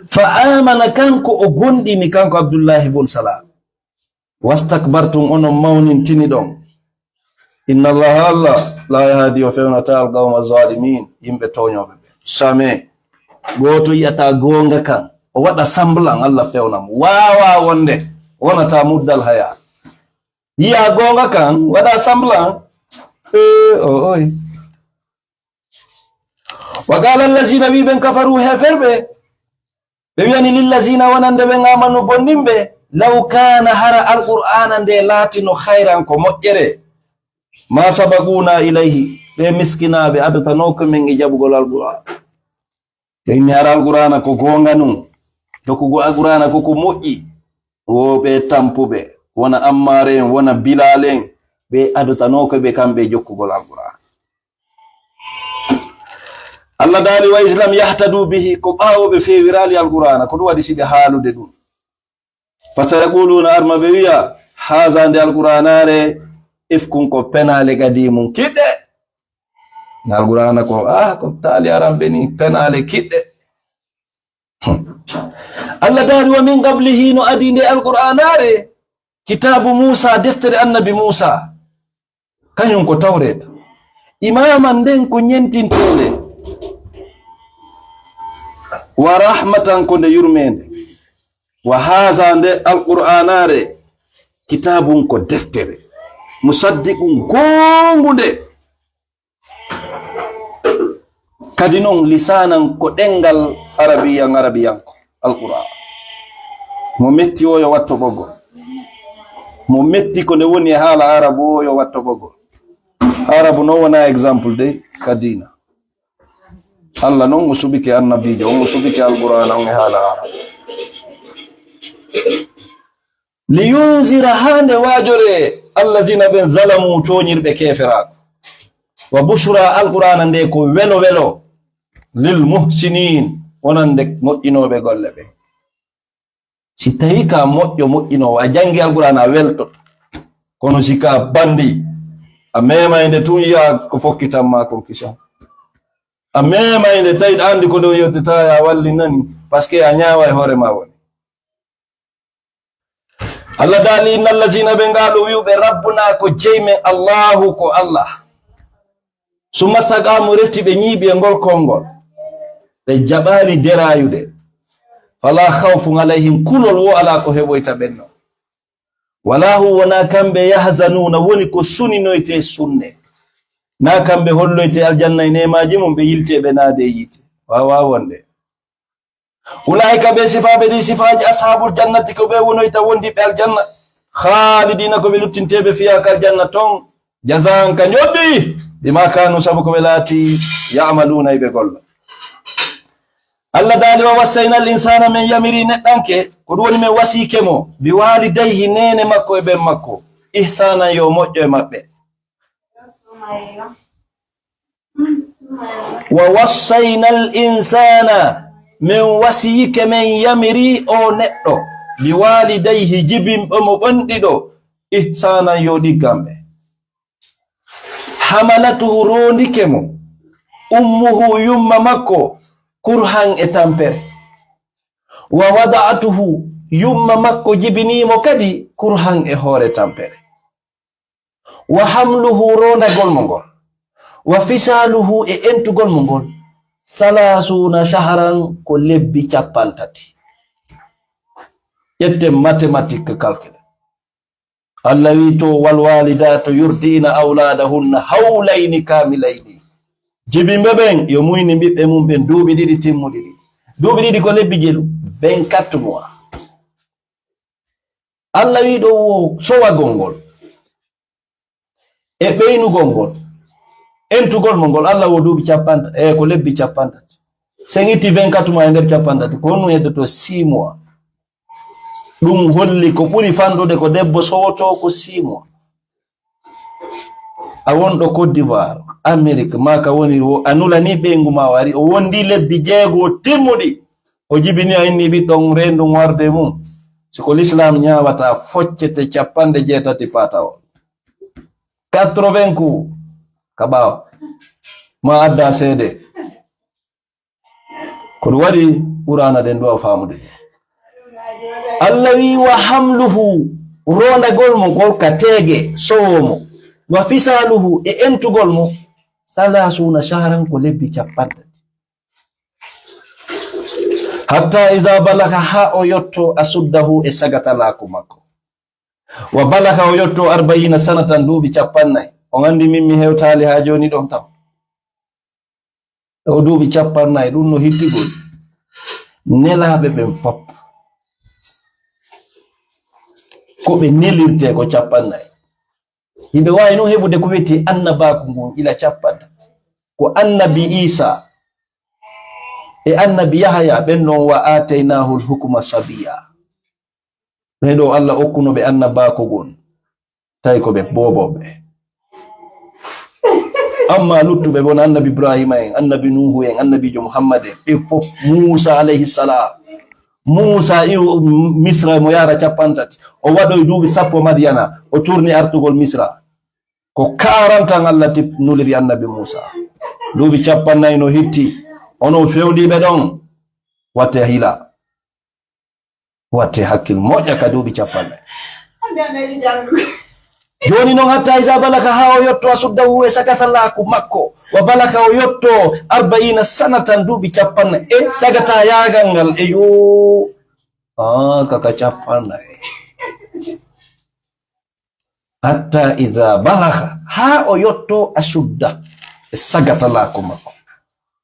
Fa amana kanko o gonɗini kanko Abdullahi bun Salam. Wastakbartum onon mawnintini ɗon. Inna Allaha Allah la yahdi o fewnata alqawma zalimin yimɓe tooñooɓe ɓe. Same gooto yi'ata goonga kan o waɗa samblan Allah fewna mo. Waawa wonde wonata muddal haya. Yi'a goonga kan waɗa samblan. Eh, o oy. Wa qala allazina wi ɓen kafaru heferɓe. Ɓe wi'ani lillazina wonande ɓen amanu gomɗinɓe. Law kana hara alqur'ana nde laatino khayran ko moƴƴere. Ma sabaquna ilayhi. Ɓe miskinaaɓe adotanoko men e jaɓugol alqur'an. Ɓe inni hara alqur'ana ko goonga nun. Jokkugo alqur'ana ko ko moƴƴi. Wo ɓe tampuɓe, wona Ammaar en, wona Bilaal en, ɓe adotanoko ɓe kamɓe jokkugol alqur'ana. Allah daali, wa is lam yahtadu bihi, ko ɓaawo ɓe feewiraali alqur'ana, ko ɗum waɗi si ɓe haalude ɗum. Fa sayaquluna, arma ɓe wi'a, haza nde alqur'anare, ifkun ko penaale gadi mum kiɗɗe. Nde alqur'ana ko, ah, ko taali aran ɓe ni, penaale kiɗɗe. Allah daali, wa min qablihi, no adii nde alqur'anare, kitaabu Muusa, deftere annabi Muusa. Kañum ko Tawreeta. Imaman nden ko ñentinteende. Wa rahmatan ko nde yurmeende. Wa haza nde alqur'anare kitabun ko deftere. Musaddiqun goongunde. Kadi non lisanan ko ɗengal arabiyan arabiyanko. Alqur'an mo metti o yo watto ɓoggol. Mo metti ko nde woni e haala arabu o yo watto ɓoggol. Arabu no wona exemple de ka diina. Allah non o suɓike annabiijo on o suɓike alqur'ana on e haala arabu. Liyunzira haa nde waajore allazina ɓen zalamu tooñirɓe keeferaaɓe. Wa bushra alqur'ana nde ko welo welo. Lil muhsinin wonande moƴƴinooɓe golle ɓe. Si tawi ka moƴƴo moƴƴinoowo a janngi alqur'ana a welto. Kono si ka bandi a memay nde tun yiya ko fokkitan ma kon kisa. A memay nde tawi ɗa andi ko ɗo yewtita ya walli nani. Parce que a ñaaway hoore ma woni. Allah daali, inna allazina ɓe ngaɗo wi'uɓe rabbuna ko jeymen, Allahu ko Allah. Summa staqamu refti ɓe ñiiɓi e ngol konngol. Ɓe jaɓaali derayude. Fala khawfun alayhim kulol wo ala ko heɓoyta ɓen non. Wala hum wona kamɓe yahzanuna woni ko suninoyte sunne. Na kamɓe holloyte aljanna e nemaji mum ɓe yilte ɓe naade e yiite. Wawa wonde. Ulaa'ika ɓe sifaaɓe ɗi sifaaji ashaabul jannati ko ɓe wonoyta wondiɓɓe aljanna. Khaalidina ko ɓe luttinteeɓe fiya ka aljanna ton. Jazaan ka njoɓdi, bimaa kaanuu, sabu ko ɓe laati, ya'maluuna, e ɓe golla. Allah daali, "Wa wassaynal insaana", men yamiri neɗɗanke, ko ɗum woni men wasiyike mo, "bi waalidayhi", neene makko e ɓen makko, "ihsaanan", yo moƴƴo e maɓɓe. "Wa wassaynal insaana", men wasiyike, men yamiri o neɗɗo, "bi waalidayhi", jibinɓe mo ɓen ɗiɗo, "ihsaanan", yo ɗiggan ɓe. "Hamalatuhu", roondike mo, "ummuhu", yumma makko, "kurhan", e tampere. "Wa wada'atuhu", yumma makko jibinii mo kadi, "kurhan", e hoore tampere. "Wa hamluhu", roondagol mo ngol, "wa fisaaluhu", e entugol mo ngol, "salaasuuna shahran", ko lebbi cappanɗe tati. Ƴetten mathématique, calcul. Allah wi to, "Wal waalidaatu yurdi'na awlaadahunna hawlayni kaamilayni." Jibinɓe ɓen yo muyni ɓiɓɓe mum ɓen duuɓi ɗiɗi timmuɗi ɗi. Duuɓi ɗiɗi ko lebbi jelu, vingt-quatre mois. Allah wi ɗo wo sowagol ngol e ɓeynugol ngol, entugol mo ngol, Allah wo duuɓi cappanɗe, e ko lebbi cappanɗe tati. Sen itti vingt-quatre mois e nder cappanɗe tati, ko honɗum heddoto? Six mois. Ɗum holli ko ɓuri fanɗude ko debbo sowotoo ko six mois. A wonɗo Côte d'Ivoire, Amérique, maa ka woni wo, a nulanii ɓeyngu maa o ari, o wondi lebbi jeego timmuɗi. O jibini a inni ɓiɗɗo on reendu warde mum. Si ko l'islam ñaawata, foccete cappanɗe jeetati paatawol. Quatre-vingts ku ka ɓaawo. Ma adda seede. Ko ɗum waɗi Qur'aana ɗen ɗo a faamude. Allah wi, "Wa hamluhu", roondagol mo ngol ka teege, sowo mo. "Wa fisaaluhu", e entugol mo, "salaasuuna shahran", ko lebbi cappanɗe tati. "Hatta iza balaga", haa o yotto, "ashuddahu", e sagatalaaku makko. "Wa balaga", o yotto, "arba'iina sanatan", duuɓi cappannayi. On anndi min mi hewtaali haa jooni ɗon taw. O duuɓi cappannayi, ɗum no hittigol. Nelaaɓe ɓen fop, ko ɓe nelirtee ko cappannayi. Hiɓe waawi nun heɓude ko wi'etee annabaaku ngun ila cappanɗe tati. Ko annabi Iisaa e annabi Yahaya ɓen non, "wa aataynaahul hukma sabiyya." Ɓee ɗoo Allah okkuno ɓe annabaaku ngun, tawi ko ɓe boobooɓe. Amma luttuɓe bon, annabi Ibraahiima en, annabi Nuuhu en, annabiijo Muhammad en, ɓe fof, Muusaa alayhi salaam. Muusaa iwo Misra mo yaara cappanɗe tati. O waɗoyi duuɓi sappo Madiyana, o turni artugol Misra. Ko quarante ans Allah tip-, nuliri annabi Muusaa. Duuɓi cappannayi no hitti, onon fewndiiɓe ɗon, wattee hila. Wattee hakkil moƴƴa ka duuɓi cappanɗe. Jooni non, hatta iza balaga, haa o yotto, asuddahu, e sagatalaaku makko. Wa balaga, o yotto, arba'iina sanatan, duuɓi cappanɗe, e sagataa yaagal ngal, e yo, ah, kaka cappanɗe. Hatta iza balaga, haa o yotto, ashudda, e sagatalaaku makko.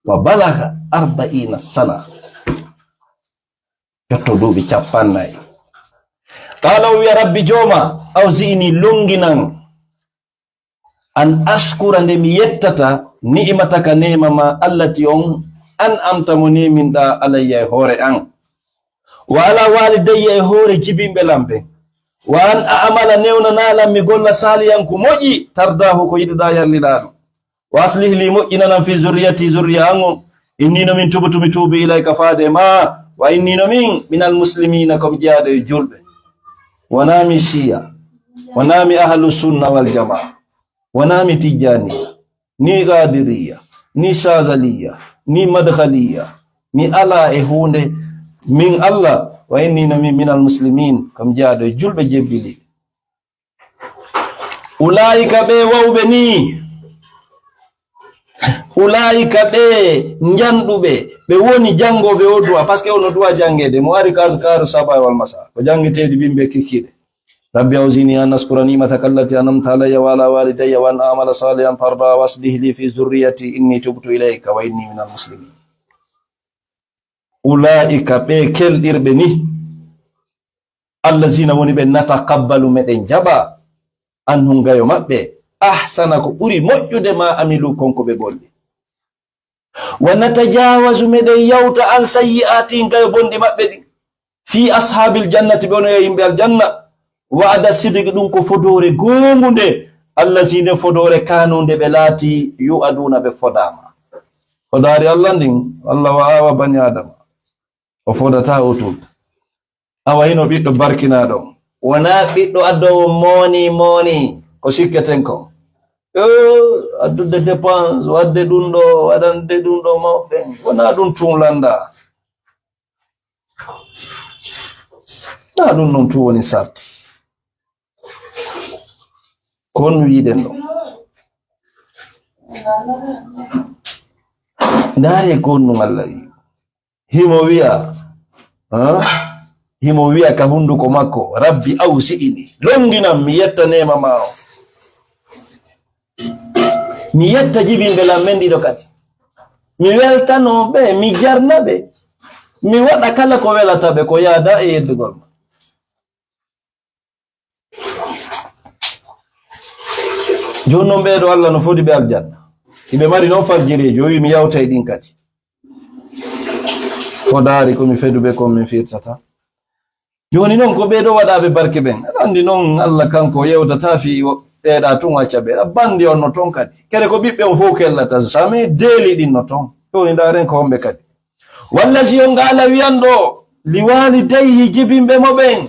Wa balaga arba'iina sana. Yotto duuɓi cappannayi. Qaala, o wi'a, "Rabbi Jooma, awzi'ni, longinan, an ashkura, nde mi yettata, ni'mataka, neema ma, allati on an'amta, mo neeminɗa, alayya, e hoore an, wa ala walidayya, e hoore jibinɓe lam ɓen, wa an a'mala, newnanaa lam mi golla, saalihan ko moƴƴi, tardaahu, ko yiɗuɗaa, yarliɗaa ɗum. Wa aslih li, moƴƴinanam, fi zurriyati, zurriya an on. Inni no min tubtu, mi tuubi, ilayka, faade ma. Wa inni no min minal muslimina, ko mi jeyaaɗo e julɓe." Wonaa mi Shiya, wonaa mi ahlu sunna wal jamaa, wonaa mi Tijjaniya, ni Qadiriya, ni Shazaliya, ni Madkhaliya. Mi alaa e huunde. Min Allah, wa inni no min minal muslimin, ko mi jeyaaɗo e julɓe jebbili. Ulaa'ika, ɓe wawɓe nii. Ulaa'ika, ɓe njanɗuɓe, ɓe woni janngooɓe o du'a, parce que ono du'a janngeede, mo ari ko azkaru saba wal masa, ko janngeteeɗi bimbe kikkiɗe. "Rabbi awzi'ni an ashkura ni'mataka allati an'amta alayya wa ala walidayya wa an a'mala salihan tarda wa aslih li fi zurriyati inni tubtu ilayka wa inni minal muslimin." Ulaa'ika, ɓe kelɗirɓe ni, allazina, woni ɓe, nataqabbalu, meɗen jaɓa, anhum, gayo maɓɓe, ahsana ko ɓuri moƴƴude ma amilu kon ko ɓe golli. Wa natajawazu meɗen yawta an sayyi'atihim gayo bonɗi maɓɓe ɗin. Fi ashabil jannati ɓe onoya yimɓe aljanna. Wa'ada sidiki ɗum ko fodoore goongu nde. Allazi nde fodoore kanu nde ɓe laati yu'aduna ɓe fodaama. Fodaari Allah ndin, Allah wa awa bani Adama. O fodataa o tulta. Awa hino ɓiɗɗo barkinaaɗo. Wonaa ɓiɗɗo addoowo mooni mooni ko sikketen ko. Yo, addude dépense, waɗde ɗum ɗo, waɗande ɗum ɗo mawɓe. Wonaa ɗum tun lannda. Naa ɗum non tun woni sarti. Kon wi'den ɗo. Ndaare kon no Allah wi. Himo wi'a, ha? Himo wi'a ka hunduko makko, "Rabbi awsi'ini, longdinan mi yetta neema ma o. Mi yetta jibinɓe lan men ɗiɗo kadi. Mi weltano ɓe, mi jarna ɓe. Mi waɗa kala ko welata ɓe, ko yaada e yeddugol ma." Jooni non ɓee ɗo Allah no fodi ɓe aljanna. Iɓe mari non farjireeji, o wi mi yawtay ɗin kadi. Fodaari ko mi fedu ɓe kon min firtata. Jooni non ko ɓee ɗo waɗaaɓe barke ɓen. Aɗa anndi non Allah kanko yewtata fii wo-, ɗeeɗa tun acca ɓe. Aɗa banndi on no ton kadi. Kere ko ɓiɓɓe on fof kellata, jamais deeli ɗin no ton. Jooni ndaaren ko homɓe kadi. Walla si on ngaala wi'an ɗo, li waalidayhi jibinɓe mo ɓen.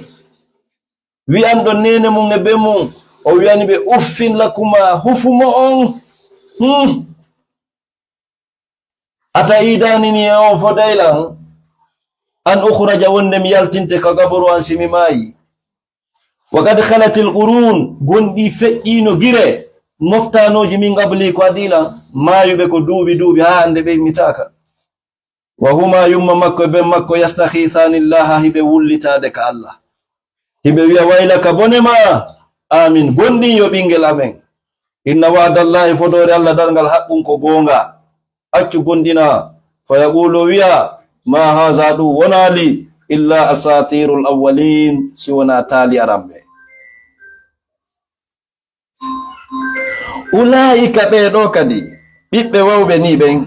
Wi'an ɗon neene mum e bee mum, o wi'ani ɓe, "Uffin lakuma, hufu mo on." Hmm. Ata iidaani ni e on foday lan, an ukhraja wonde mi yaltinte ka gaboro an si mi maayi. Wa qad khalatil qurun, gonɗi feƴƴiino gire, moftaanooji min qabli ko adii lan, maayuɓe ko duuɓi duuɓi haa hannde ɓe immitaaka. Wa huma yumma makko e ben makko yastakhisaani Llaha hiɓe wullitaade ka Allah. Hiɓe wi'a, "Waylaka bone ma, amin, gonɗin yo ɓingel amen. Inna wa'dallahi fodoore Allah darngal haqqun ko goonga. Accu gonɗina, fa yaqulu wi'a, ma haza ɗum wonaali illa asatirul awwalin si wona taali aramɓe." Ulaa'ika ɓee ɗoo kadi, ɓiɓɓe wawɓe nii ɓen,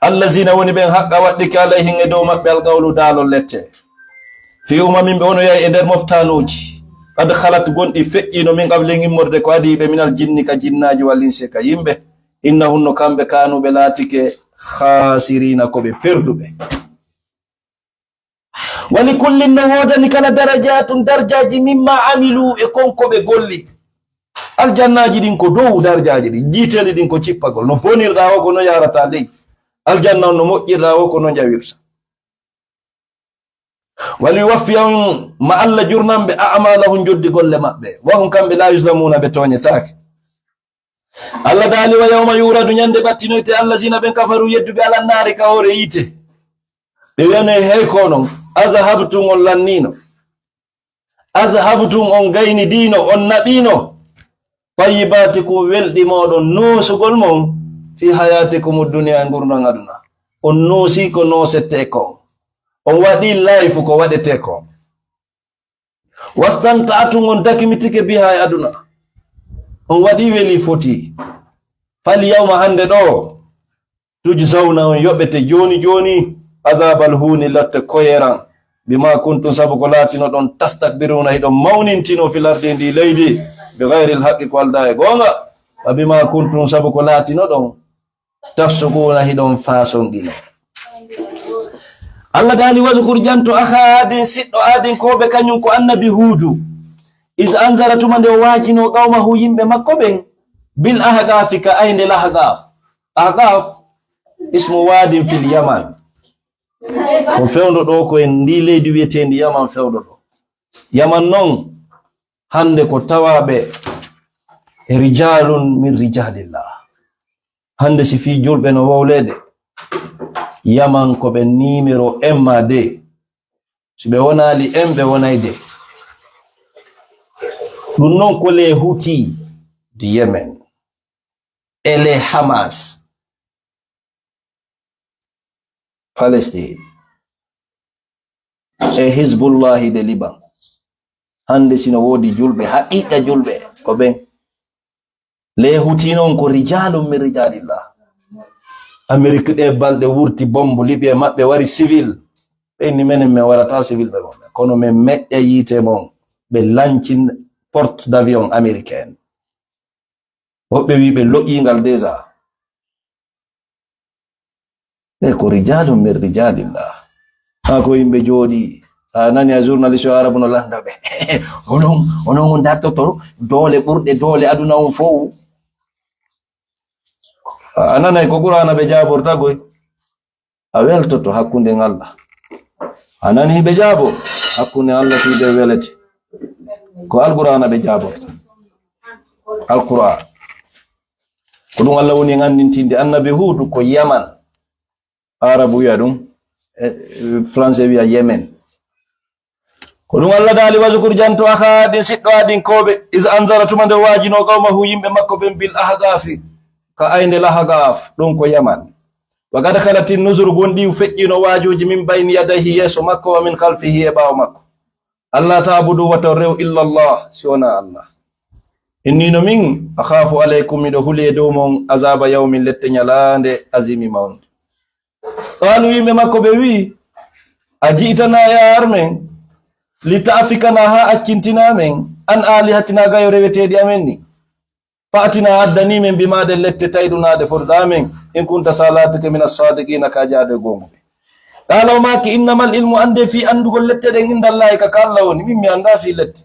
allazina woni ɓen haqqa waɗɗike alayhim e dow maɓɓe alqawlu daalol lette. Fi umamin ɓe ono yahi e nder moftaanooji, qad khalat gonɗi feƴƴiino min qablihim immorde ko adii ɓe minal jinni ka jinnaaji wal insi ka yimɓe, innahum no kamɓe kaanu ɓe laatike khasirina ko ɓe perduɓe. Wali kullin no woodani kala darajatun darjaaji mimma amilu e kon ko ɓe golli. Aljannaaji ɗin ko dow darjaaji ɗin, jiiteli ɗin ko cippagol. No bonirɗaa o ko no yaarata ley. Aljanna on no moƴƴirɗaa o ko no njawirta. Wali yuwaffiyahum ma Allah jurnanɓe a'malahum joddi golle maɓɓe. Wa hum kamɓe la yuzlamuna ɓe tooñetaake. Allah daali, "Wa yawma yuradu, ñande ɓattinoyte, allazina ɓen kafaru, yedduɓe alan naari ka hoore yiite." Ɓe wiyane, "Hey ko non, adhabtum on lanniino, adhabtum on gaynidiino, on naɓiino, tayyibatikum welɗi mooɗon noosugol mon, fi hayatikum dunya ngurndan aduna. On noosi ko noosete kon. On waɗi life ko waɗete kon." Wastamta'tum on dakimitike biha e aduna. On waɗi weli foti. Fal yawma hande ɗo. Tujzawna on yoɓete joni joni. Azabal huni latte koyeran. Bima kuntum sabu ko laatinoɗon tastakbiruna hiɗon mawnintino fil ardi e ndi leydi. Bi ghayril haqqi ko alda e goonga. Wa bima kuntum sabu ko laatinoɗon tafsuquna hiɗon faasonɗino. Allah daali, "Wadhkur janto akha Adin, siɗɗo Adin ko ɓe kañum ko annabi Huudu. Iz anzara tuma nde o waajino qawmahu yimɓe makko ɓen, bil ahqafi ka aynde Lahqaf. Ahqaf ismu wadin fil Yaman." Ko fewndo ɗo ko en ndi leydi wi'eteendi Yaman fewndo ɗo. Yaman non hande ko tawaaɓe e rijalun min rijalillah. Hande si fii julɓe no wowleede, Yaman ko ɓe numéro un ma deux. Si ɓe wonaali un, ɓe wonay deux. Ɗum noon ko les Houthis du Yémen et les Hamas, Palestine, e Hizbullahi de Liban. Hande sino woodi julɓe, haqiqa julɓe, ko ɓen. Les Houthis noon ko rijalun min rijalillah. Amerik ɗe balɗe wurti bombo, Libi e maɓɓe wari civil. Ɓe inni menen min warata civil ɓe mon. Kono min meƴƴa yiite mon. Ɓe lanci porte d'avion américaine. Woɓɓe wi ɓe loƴƴi ngal déjà. E ko rijalun min rijalillah. Haa ko yimɓe jooɗi. A nani a journaliste yo arabu no landa ɓe. Onon, onon on dartoto doole ɓurɗe doole aduna on fow. A, a nanay ko Qur'ana ɓe jaaborta goy. A weltoto hakkunde ngal. A nani ɓe jaabo hakkunde Allah fii ɓe welete. Ko Alqur'ana ɓe jaaborta. Alqur'an. Ko ɗum Allah woni anndintinde Annabi Huudu ko Yaman. Arabu wiya ɗum, e, e, français wiya Yemen. Ko ɗum Allah daali, "Waskur, janto, akha Adin, siɗɗo Adinkooɓe, iz anzara, tuma nde waajinoo qawmahu, yimɓe makko ɓen, bil ahqaafi, ka aynde Lahqaaf, ɗum ko Yaman. Wa qad khalati nuzur, gonɗi feƴƴino waajuuji, min bayni yadayhi, yeeso makko, wa min khalfihi, e ɓaawo makko. Alla ta'budu, wata on rew, illa Allah, si wonaa Allah. Inni, no min, akhaafu alaykum, miɗo huli e dow mon, azaaba yawmin, lette ñalaande, azimi, mawnde." Qaalu, yimɓe makko ɓe wi'i, "A ji'tana, ya ar men, li ta'fikana, haa accintinaa men, an aalihatina, gayo reweteeɗi amen ni. Fa'tina, addani men, bi maa, ɗe lette, ta'iduna, ɗe foduɗaa men, in kunta, so a laatike, mina saadiqiina, ka jaade goonguɓe." Qaala, o maaki, "Innamal ilmu, annde fii anndugol lette ɗen, indallaahi, ka ka Alla woni, min mi anndaa fii lette.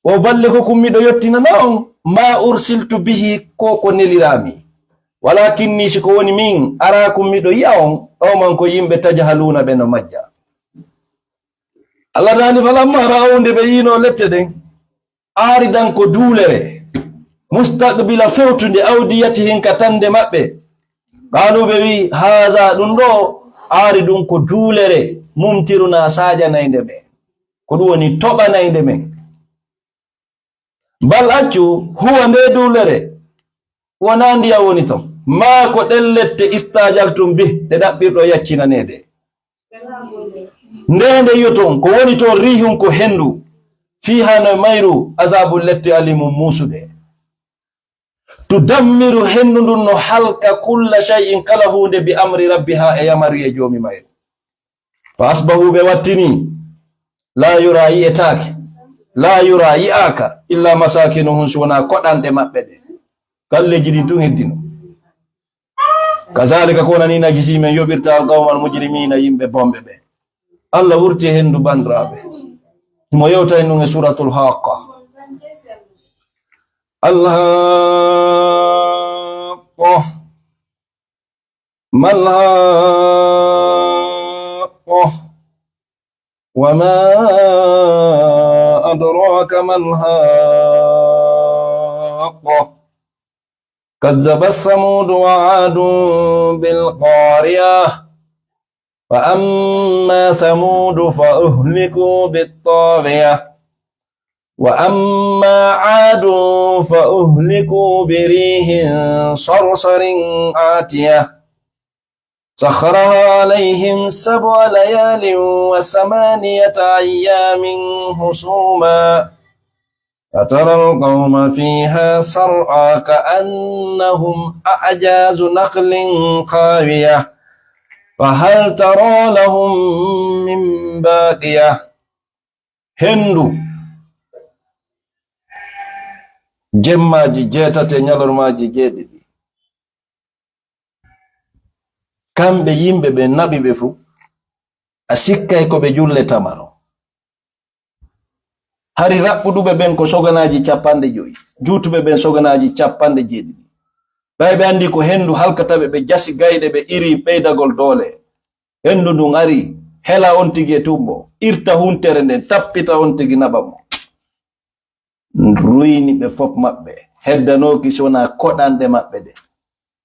Wa uballighukum, miɗo yottinana on, maa ursiltu bihi, ko ko neliraami. Walaakinni, si ko woni min, araakum, miɗo yi'a on, qawman, ko yimɓe, tajhaluuna, ɓe no majja." Allah daali, "Falammaa ra'aw, nde ɓe yi'inoo lette ɗen, aaridan, ko duulere, mustaqbila, fewtunde, awdiyatihim, ka tannde maɓɓe, qaalu, ɓe wi'i, haaza, ɗum ɗo, aaridun, ko duulere, mumtiruna, saajanaynde men, ko ɗum woni toɓanaynde men. Bal, accu, huwa, nde duulere, wonaa ndiyam woni ton, maa, ko ɗen lette, istaajaltum bih, ɗe ɗaɓɓirɗo yaccinaneede. Nde nde yi'oton, ko woni ton, riihun, ko henndu, fiihaa, no mayru, azaabun, lette, aliimun, muusuɗe. Tudammiru, henndu ndun no halka, kulla shay'in, kala huunde, bi amri rabbihaa, e yamaruye joomi mayru. Fa asbahu, ɓe wattini, laa yuraa, yi'etaake, laa yuraa, yi'aaka, illa masaakinuhum, si wonaa koɗanɗe maɓɓe ɗe. Galleeji ɗin tun heddino. Kazaalika, ko wonani, najzii, men yoɓirta, al qawmal mujrimiina, yimɓe bonɓe ɓe. Allah wurti e henndu, banndiraaɓe. Himo yewta en ɗum e Suuratul Haaqqa. Alhaaqqa. Malhaaqqa. Wa maa adraaka malhaaqqa. Kazzabat Samuudu wa Aadun bil qaariyah. Fa ammaa Samuudu fa uhlikuu bit taaghiyah. Wa ammaa Aadun fa uhlikuu bi riihin sarsarin aatiyah. Sakhkharahaa alayhim sab'a layaalin wa thamaaniyata ayyaamin husuuman. Fataral qawma fiihaa sar'aa ka'annahum a'jaazu nakhlin khaawiyah. Fahal taraa lahum min baaqiyah. Henndu, jemmaaji jeetati e ñalormaaji jeeɗiɗi. Kamɓe yimɓe ɓen naɓi ɓe fuu, a sikkay ko ɓe julle tamaro. Hari raɓɓuɗuɓe ɓen ko soganaaji capanɗe jowi, juutuɓe ɓen soganaaji capanɗe jeeɗiɗi. Ɓay ɓe anndi ko henndu halkata ɓe, ɓe jasi gayɗe, ɓe iri ɓeydagol doole. Henndu ndun ari, hela on tigi e tumbo, irta huntere nden, tappita on tigi, naɓa mo. Ruyni ɓe fop maɓɓe, heddanooki si wonaa koɗanɗe maɓɓe ɗe.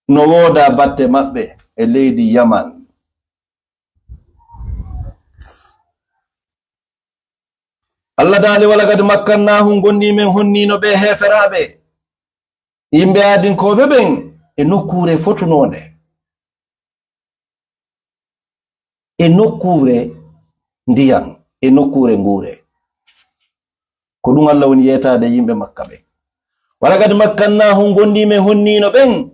No wooda batte maɓɓe e leydi Yaman. Allah daali, "Walaqad makkannaahum", gonɗii men honniino ɓe heeferaaɓe, yimɓe aadinkooɓe ɓen, e nokkuure fotunoonde, e nokkuure ndiyan, e nokkuure nguure. Ko ɗum Allah woni yeetaade yimɓe Makka ɓen. ولقد مكناهم, goonɗii men honniino ɓen,